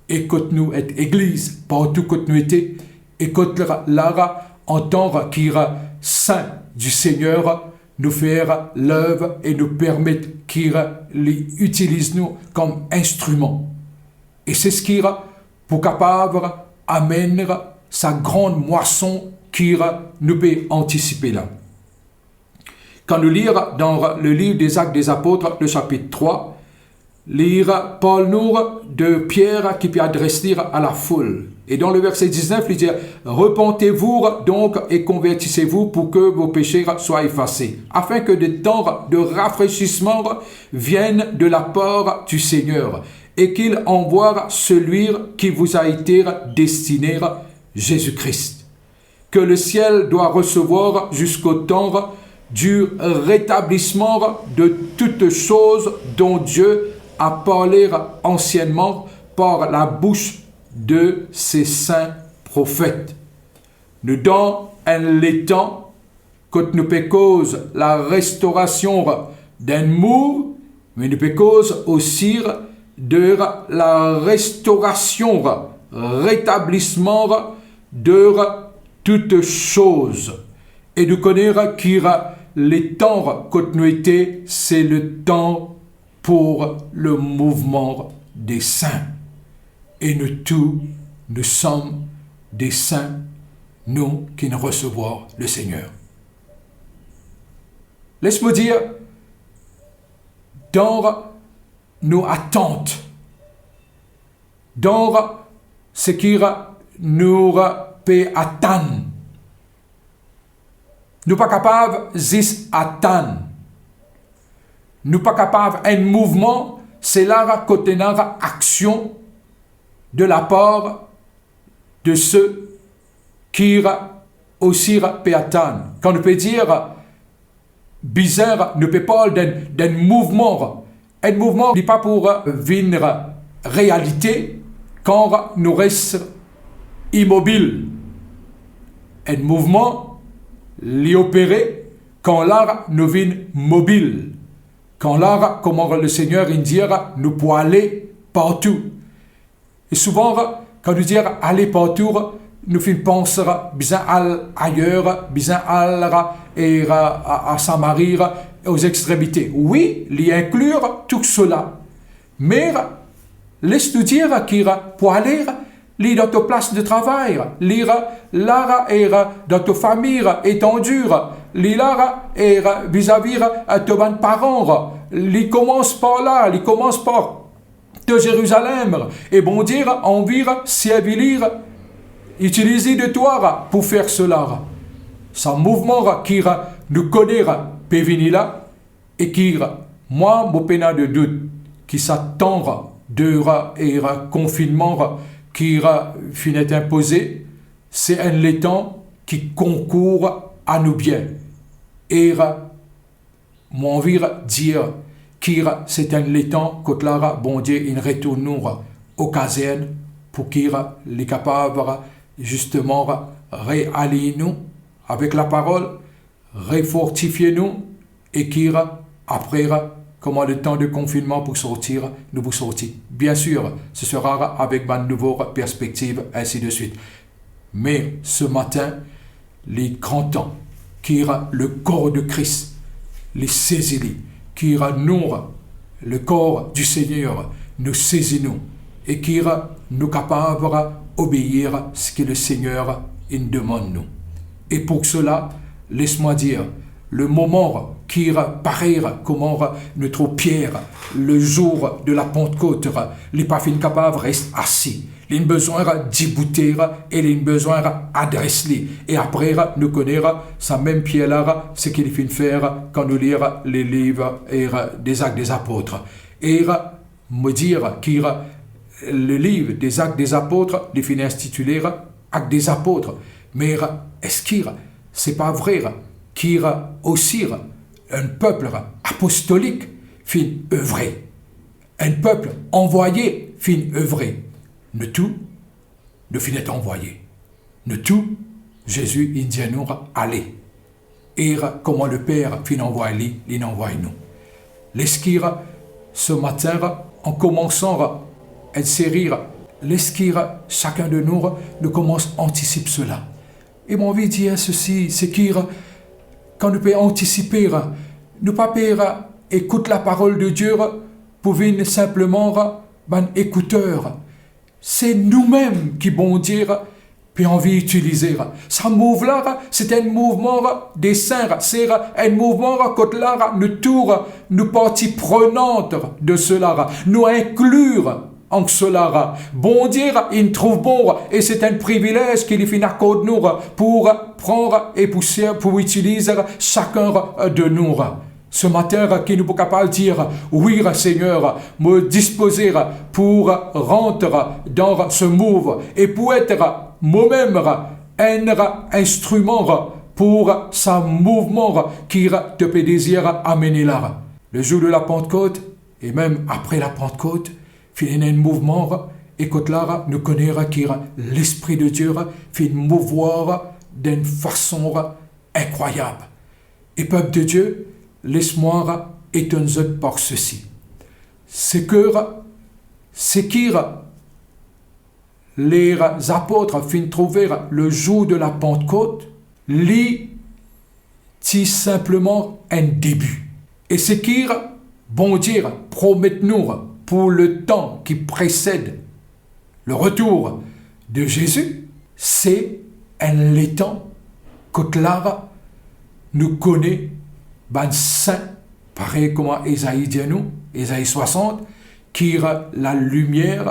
e kot nou et legliz partou kot nou ete, e kot la, antan ki sin du Seigneur, nou fer lev e nou permet ki li itiliz nou kom instriman. E se seki pou kapav amenn sa gran mwason ki nou pe antisipe la. Kan nou lir dan le liv des Actes des Apôtres, le sapit trwa, li parl nou de Pierre ki pe adres li a la foul. E dan le verse diznef, li dir, repentez-vous donc et convertissez-vous pour que vos péchés soient effacés, afin que des temps de rafraîchissement viennent de la part du Seigneur, et qu'il envoie celui qui vous a été destiné, Jésus-Christ, que le ciel doit recevoir jusqu'au temps du rétablissement de toutes choses dont Dieu a parlé anciennement par la bouche de ses saints prophètes. Nou dan enn letan kot nou pe koz larestorasion d'enn mouv, me nou pe koz osi de larestorasion, retablisman de tou soz. E nou kone ki letan kot nou ete, se letan pour le mouvement des saints. Et nous tous, nous sommes des saints, nous qui nous recevons le Seigneur. Les mo dir, dan nou atant, dan seki nou pe atann, nou pa kapav zis atann. Nou pa kapav enn mouvman, se la kot ena aksion de lapar de se ki osi pe atann. Kan nou pe dir bizin, nou pe parl d'enn, d'enn mouvman. Enn mouvman, li pa pou vinn realite kan nou res imobil. Enn mouvman, li opere kan la nou vinn mobil. Kan la, kouma Lesegner inn dir, nou pou ale partou. E souvan, kan nou dir ale partou, nou finn pans bizin al ayer, bizin al e, a, a Samari, o zextremite. Wi, li inkli tou sela. Me les nou dir ki pou ale, li dan to plas de travay, li la e dan to fami etandi, li la e vizavi to bann paran, li koumans par la, li koumans par to Zerizalem, e Bondie anvi servi li, itiliz li de twa pou fer sela. Sa mouvman ki nou kone pe vini la, e ki mwa mo pena de dout ki sa tan de e konfinnman ki finn et inpoze, se enn letan ki konkour a nou bien. E mo anvi dir ki se enn letan kot la Bondie inn retourn nou o kazern pou ki li kapav zisteman realign nou avek laparol, refortifie nou, e ki apre, kouma letan de konfinnman pou sorti, nou pou sorti. Bien sir, se sera avek bann nouvo perspektiv, ensi de swit. Me se matin, li gran tan ki lekor de Kris, li sezi li, ki nou, lekor di Segner, nou sezi nou, e ki nou kapav obeir seki Lesegner inn demann nou. E pou sela, les mwa dir, lemoman ki parey kouma nou trouv Pier, lezour de la Pantkot, li pa finn kapav res asi. Li'nn bizin diboute e li'nn bizin adres li. E apre, nou kone sa mem Pier la, seki li finn fer kan nou lir leliv e de Zak de Zapot. E mo dir ki leliv de Zak de Zapot, li finn intitile Ak de Zapot. Me eski se pa vre ki osi enn pep apostolik finn evre? Enn pep anvwaye finn evre. Nou tou, nou finn et anvwaye. Nou tou, Zezi inn dir nou ale. E kouma Leper finn anvway li, li'nn anvway nou. Eski se matin, an koumansan enn seri, eski sakenn de nou, nou koumans antisip sela? E mo anvi dir sesi, seki kan nou pe antisipe, nou pa pe ekout laparol de Die pou vinn sinpleman bann ekouter. Se noumem ki Bondie pe anvi itilize. Sa mouv la, se enn mouvman de saint, se enn mouvman kot la nou tou, nou parti prenant de sela, nou inkli an sela. Bondie inn trouv bon, e se enn privilez ki li finn akord nou pou pran e pou ser, pou itiliz sakenn de nou. Se matin ki nou pou kapav dir, wi Segner, mo dispoze pou rant dan se mouv e pou et momem enn instriman pou sa mouvman ki to pe dezir amene la. Lezour de la Pantkot e mem apre la Pantkot, finn ena enn mouvman, e kot la nou kone ki Lespri de Die finn mouvwar d'une façon incroyable. E pep de Die, les mwa etonn zot par sesi. Seki, seki lezapot finn trouve le zour de la Pantekot, li ti sinpleman enn debi. E seki Bondie promet nou pou letan ki presed le retour de Zezi, se enn letan kot la nou kone bann sin, parey kouma Ezai dir nou, Ezai swasant, ki lalimier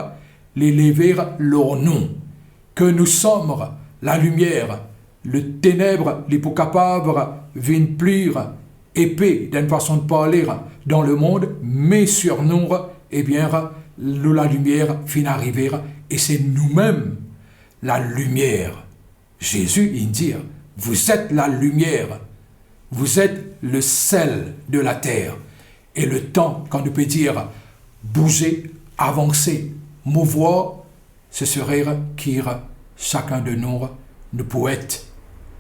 li leve lor nou, ke nou som lalimier, le teneb li pou kapav vinn pli epe, d'une façon de parler, dan lemond, me sir nou, ebien, nou lalimier finn arive, e se noumem lalimier. Zezi inn dir, vous êtes la lumière, vous êtes le sel de la terre. E letan, kan nou pe dir bouze, avanse, mouvwar, se sere ki sakenn de nou, nou pou et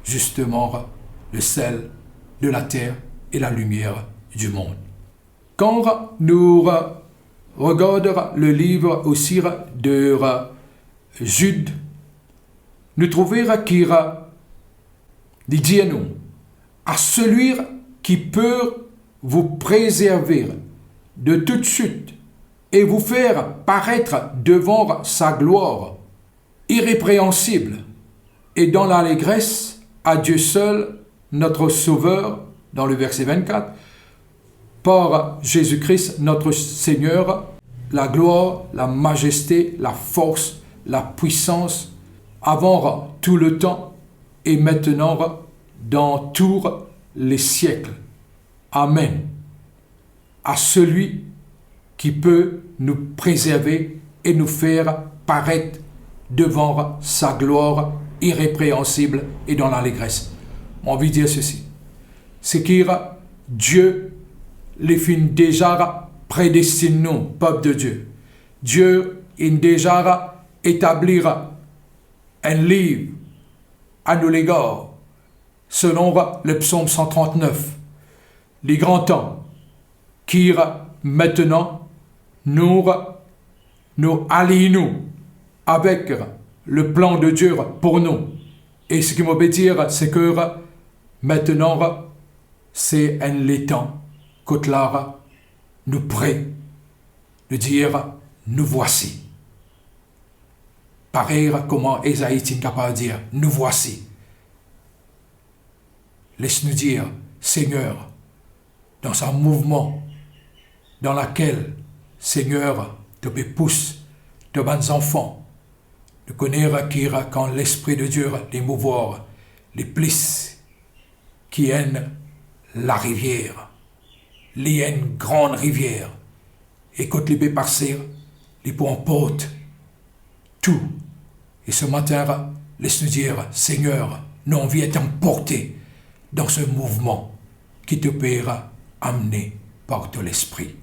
zisteman le sel de la terre et la lumière du monde. Kan nou regard le liv osi de Zid, nou trouve ki li dir nou, à celui qui peut vous préserver de toute chute et vous faire paraître devant sa gloire irrépréhensible et dans l'allégresse à Dieu seul, notre Sauveur, dans le verset vingt-quatre, par Jésus-Christ notre Seigneur, la gloire, la majesté, la force, la puissance, avant tout le temps et maintenant, dans tous les siècles. Amen. À celui qui peut nous préserver et nous faire paraître devant sa gloire irrépréhensible et dans l'allégresse. Mo anvi dir sesi, seki Die, li finn deza predestinn nou, pep de Die. Die inn deza etabli enn liv à nou legar, selon le psaume cent trente-neuf, li gran tan ki aster nou, nou aliy nou avek le plan de Die pou nou. E seki mo pe dir, seki aster, se enn letan kot la nou pre, nou dir, nous voici. Parey kouma Ezai ti kapav dir, nous voici. Les nou dir, Seigneur, dan sa mouvman dan lakel, Seigneur, to pe pous to bann zanfan, nou kone ki kan Lespri de Die li mouvwar, li plis ki enn larivier, li enn gran rivier, e kot li pe pase, li pou anport tou. E se matin, les nou dir, Seigneur, nou anvi et anporte dan se mouvman ki to pe amne par to Lespri,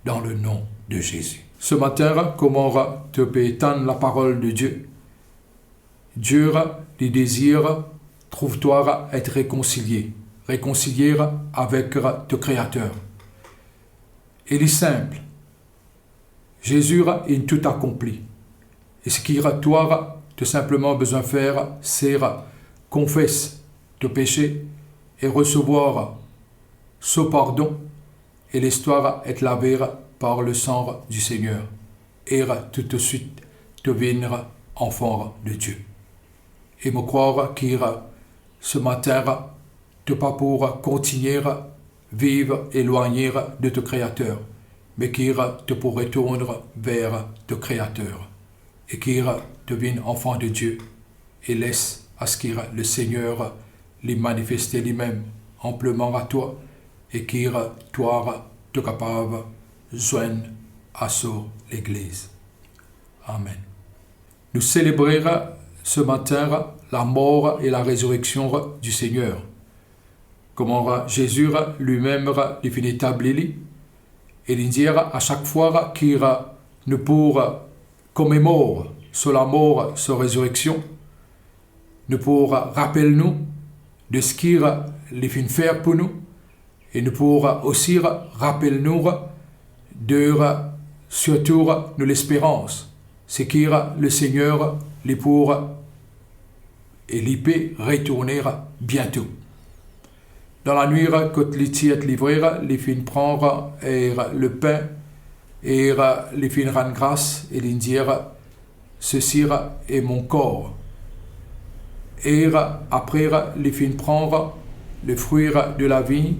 dan le nom de Zezi. Se matin, kouma to pe tann laparol de Die, Die li dezir trouv twa et rekonsilie, rekonsilie avek to Kreater. E li sinp, Zezi inn tou akonpli. E seki twa to sinpleman bizin fer, se konfes to pese e resevwar so pardon, e les twa et lave par le sang du Seigneur, e toutswit to vinn anfan de Die. E mo krwar ki se matin, to pa pou kontinie viv elwagne de to Kreater, me ki to pou retourn ver to Kreater, e ki to vinn anfan de Die, e les aski le Seigneur li manifeste limem anpleman a twa, e ki twa to kapav zwenn a so legliz. Amen. Nou selebre se matin lamor e larezireksion di Segner. Kouma Zezi limem li finn etabli li, e li dir a sak fwa ki nou pou komemor so lamor, so rezireksion, nou pou rapel nou de seki li finn fer pou nou, e nou pou osi rapel nou de sirtou nou lesperans, seki Lesegner li pou e li pe retourne biento. Dan lanwit, kot li ti et livre, li finn pran e lepin, e li finn rann gras, e li dir, "Ceci est mon corps." E apre, li finn pran le fruit de la vie,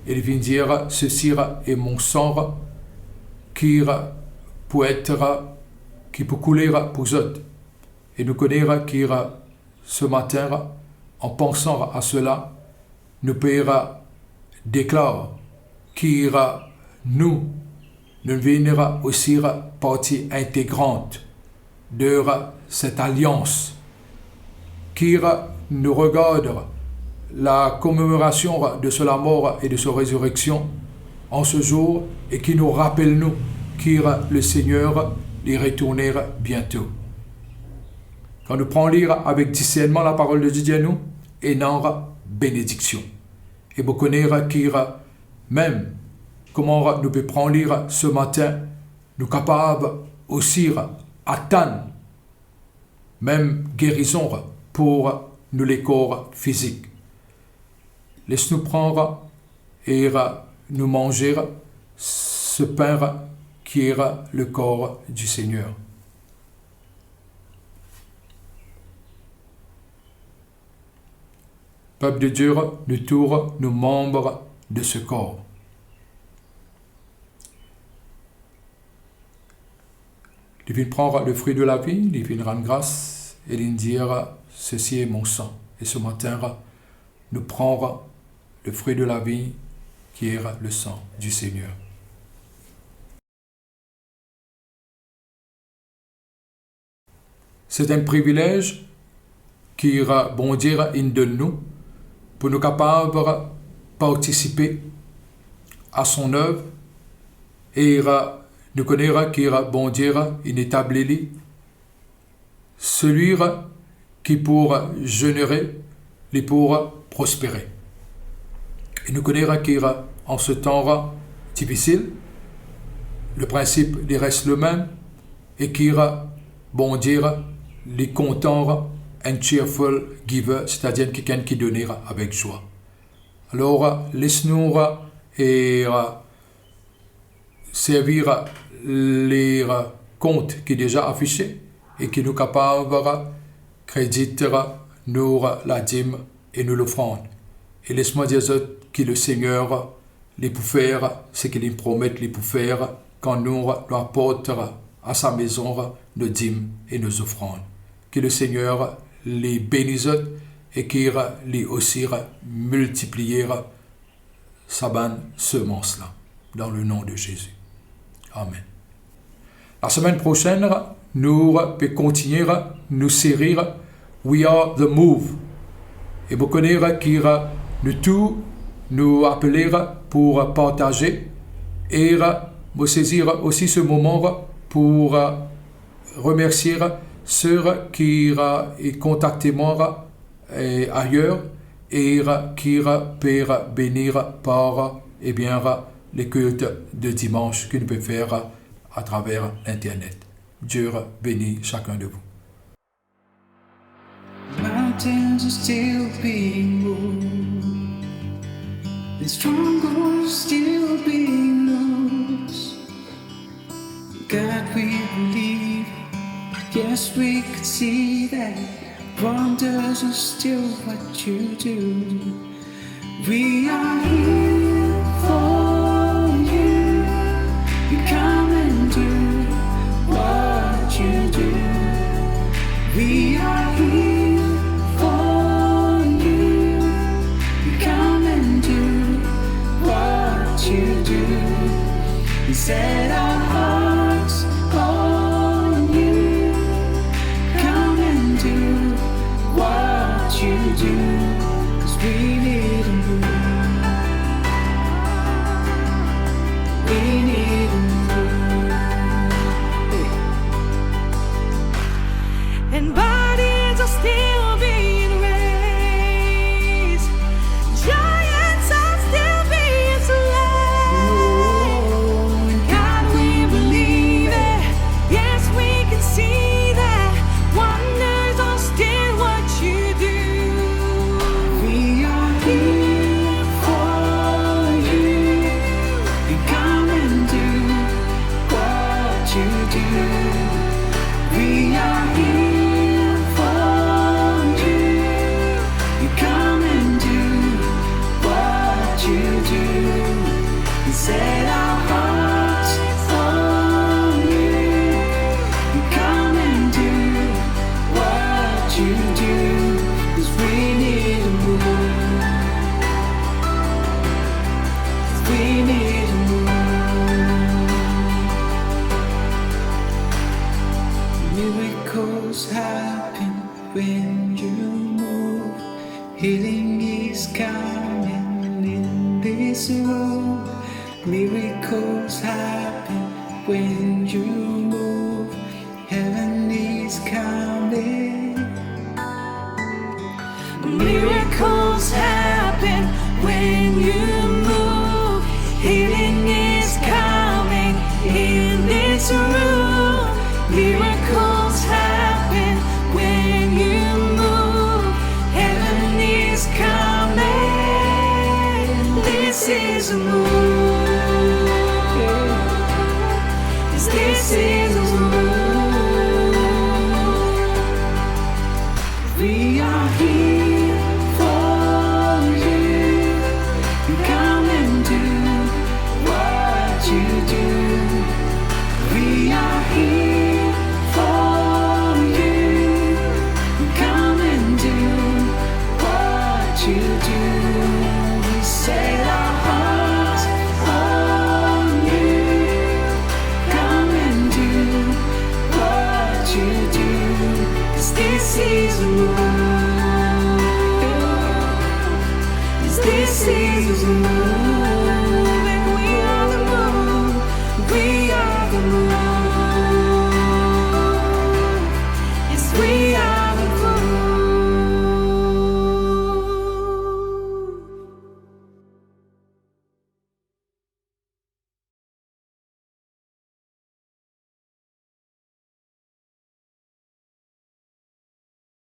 e li finn dir, "Ceci est mon sang, ki pou et, ki pou koule pou zot." E nou kone ki ce matin, en pensant à cela, nou pe deklar ki nou, nou vinn osi partie intégrante de cette alliance, ki nou regard la commémoration de sa lamor e de sa rezireksion en ce jour, e ki nou rapel nou ki Lesegner li retourne biento. Kan nou pran li avek disernman laparol de Die, nou ena benediksion. E mo kone ki mem kouma nou pe pran li ce matin, nou kapav osi atann mem gerizon pou nou lekor fizik. Les nou pran e nou manze ce pain qui est le corps du Seigneur. Pep de Die, nou tou, nou manm de ce corps. Li vinn pran le fruit de la vie, li vinn rann gras, e li dir, "Ceci est mon sang." E ce matin, nou pran le fruit de la vie, qui est le sang du Seigneur. C'est un privilège ki Bondie inn donn nou pou nou kapav partisipe à son œuvre, e nou kone ki Bondie inn etabli li, celui ki pou générer, li pou prospere. E nou kone ki en ce temps difficile, le principe li res le mem, e ki Bondie li kontan un cheerful giver, c'est-à-dire kikenn ki done avek zwa. Alor, les nou e servi le kont ki deza afise e ki nou kapav kredit nou ladim e nou lofrann. E les mwa dir zot ki Lesegner li pou fer seki li promet li pou fer kan nou, nou aport à sa maison nou dim e nou zofrann. Ki Lesegner li beni zot e ki li osi miltipliye sa bann semans la, dans le nom de Jésus. Amen. Lasemenn prosenn, nou pe kontinie nou seri We Are The Move. E mo kone ki nou tou nou apele pou partaze. E mo sezi osi se moman pou remersie seki kontakte mwa e ayer, e ki pe beni par, ebien, le culte de dimanche ki nou pe fer atraver l'internet. Dieu bénit chacun de vous. Mountains are still being moved, and strongholds still being loosed. God, we believe, yes, we can see that wonders are still what you do. We are here for you. You come and do what you do. We are here for you. You come and do what you do. We set our hearts on you. Come and do what you do, 'cause we need a move. We need a move. And bodies are still being you do. Set our hearts on you. Come and do what you do. 'Cause we need a move. 'Cause we need a move. Miracles happen when you move. Healing is coming in this room. Miracles happen when you move. Heaven is coming. Miracles happen when you move. Healing is coming in this room. Miracles happen when you move. Heaven is coming. This is a move. Yes, this is a move. We are here for you. Come and do what you